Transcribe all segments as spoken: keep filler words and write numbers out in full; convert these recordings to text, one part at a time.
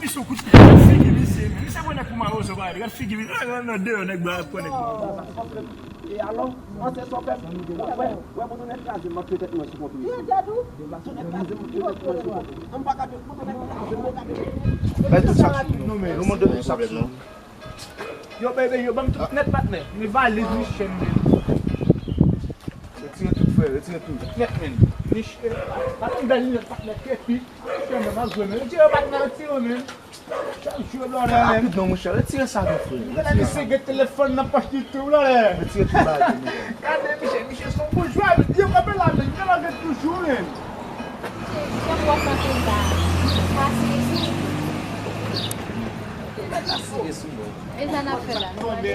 Misye kout pye, gad figi misye, men. Misye pran nèg pou mawozo, pa gad figi misye. Nan, nan, nan, deyò, nèg bra, pran nèg bra. E alò, ansyen sòfè, wè, wè, wè, pou tounen kraze, m ap fè tèt mwen sou kont ou. Tounen kraze, m ap fè tèt mwen sou kont ou. An pa ka fè, pou tounen kraze, m ap fè tèt mwen sou kont ou. Bay tout sa k sou nou, men. Yo, bay, bay, yo, ban m tout nèt, patnè. Men valiz, men chèn, men. Retire tout, frè, retire tout. Nèt, men. Men chèn, pa gen bèl linèt, patnè, kepi. Chèn, men, pa jwe, men. Retire, patnè, retire, men. Chak jou, blòdè, men. Rapid non, monchè, retire sa tou, frè. Gade, misye gen telefòn nan pòch li tou, blòdè. Retire tout bagay, men. Gade, misye, misye se yon boujwa, yo kanpe la, men. Yo la gen toujou, men. Jan w ap kanpe la, pa sere sou. Sere sou, men. E sa n ap fè la, nou prale?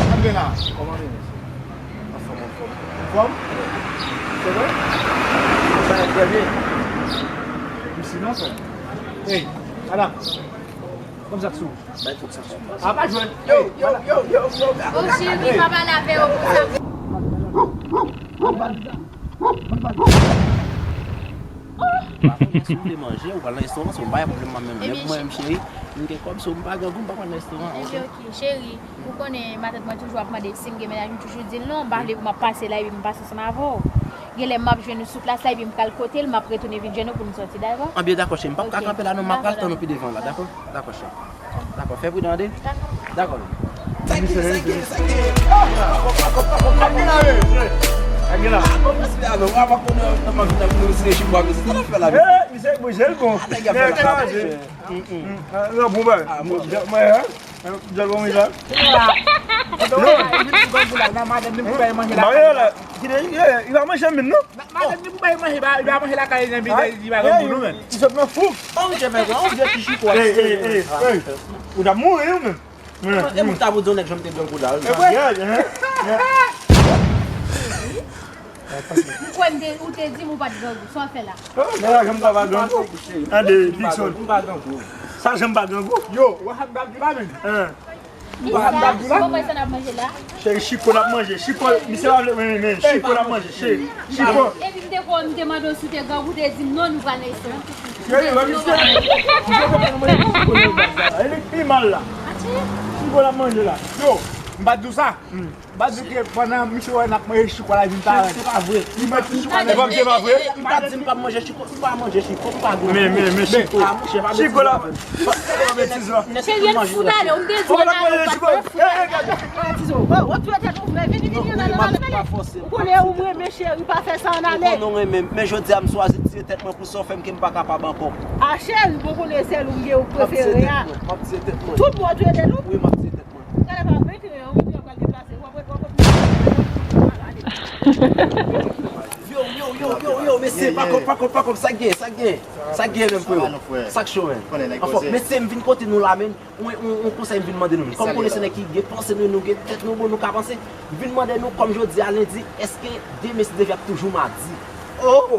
Ann gen la. Kòman nou ye? Anfòm, anfòm. Anfòm? Se vre? Sa nèt trè byen. Misye non, frè. Ey, madam. Kòm sa k sou? Bay tout sa k sou. A pa jwenn. Yo, yo, yo, yo, yo. O cheri, pa pale avè yo konsa. Si w vle manje, ou pral nan restoran, se yon bagay pwoblèm mwen menm. Ebyen, mwen menm, cheri, m gen kòb, so m pa grangou, m pa pral nan restoran, ok? Ebyen, ok, cheri, ou konnen matant mwen toujou ap mande si m gen mennaj, m toujou di l non, m pa vle pou m ap pase la, epi m pase ansanm avè w. Genlè m ap jwenn ou sou plas la, epi m pral kote l, m ap retounen vin jwenn ou pou n sòti, dakò? Anbyen, dakò, cheri, m p ap ka kanpe la, non, m ap pral tann ou pi devan la, dakò? Dakò, cheri. Dakò, fè pridan tande. Dakò. Sa gen, sa gen, sa gen. Sa gen la, men. Sa gen la. Misye, bon, jèl bon. Nèg kraze. Bon, bon, bon. Djòl bon, men, la. Madanm li pou bay manje la. Li va manje menm, non? Madanm li pou bay manje, li va manje lakay li, li va grangou, non, men. Li sot nan fou. Ou te fè, ou te fè ti chiko. Ey, ey, ey, ey. Ou t ap mouri, ou menm. E moun ta pou di yon nèg janm te grangou la, wi. E vre? M kwè m te, ou te di m ou pa t grangou. Sa w fè la? Nan la janm ta pa grangou. Tande, Dixon. M pa grangou. Sa janm pa grangou? Yo, w ap gad la menm. Hein. M pa gad la. Cheri, chiko n ap manje. Chiko, misye pa vle, men, men, chiko n ap manje, cheri. Chiko. Epi m te kwè, m te mande w si w te grangou, ou te di m non, nou pral nan restoran. Cheri, wè misye. Misye konprann mwen, chiko nan gaz la. E li k pi mal la. Chiko n ap manje la. Yo, m pa t di w sa. M pa di w ke pandan misye wè n ap manje chiko la, vin ta. Se pa vre. Li mèt chiko la. E pa vre, se pa vre. M pa di m p ap manje chiko. M pa manje chiko, m pa gwo. Men, men, men, chiko. Chiko la. Cheri, e fout ale, ou m te di w ale, ou pa t fè fout ale. Tizo, w ap tire tèt ou, men vini, vini, ann ale, ann ale. Ou konnen ou renmen cheri, pa fè sa, ann ale. Ou konnen w renmen m, men jodi a m swazi tire tèt mwen pou sa w fè m ke m pa kapab ankò. A cheri, bon konnen sèl ou m gen ou prefere a. M ap tire tèt mwen, m ap tire tèt mwen. Tout bon, tire tèt ou. Wi, m ap tire tèt mwen. Gade pa, men tire, yon video pral deplase. W ap, w ap, w ap. Yo, yo, yo, yo, yo, mesye, pa kòb, pa kòb, pa kòb, sa k gen, sa k gen, sa k gen menm, freo? Sa k cho, men. Anfen, mesye, m vin kote nou la, men, yon, yon, yon konsèy m vin mande nou, men. Kòm konnen se nèg ki gen panse nou, nou gen tèt nou bon, nou ka panse. M vin mande nou, kòm jodi a lendi, èske demen si Dye vle ap toujou madi? Oh!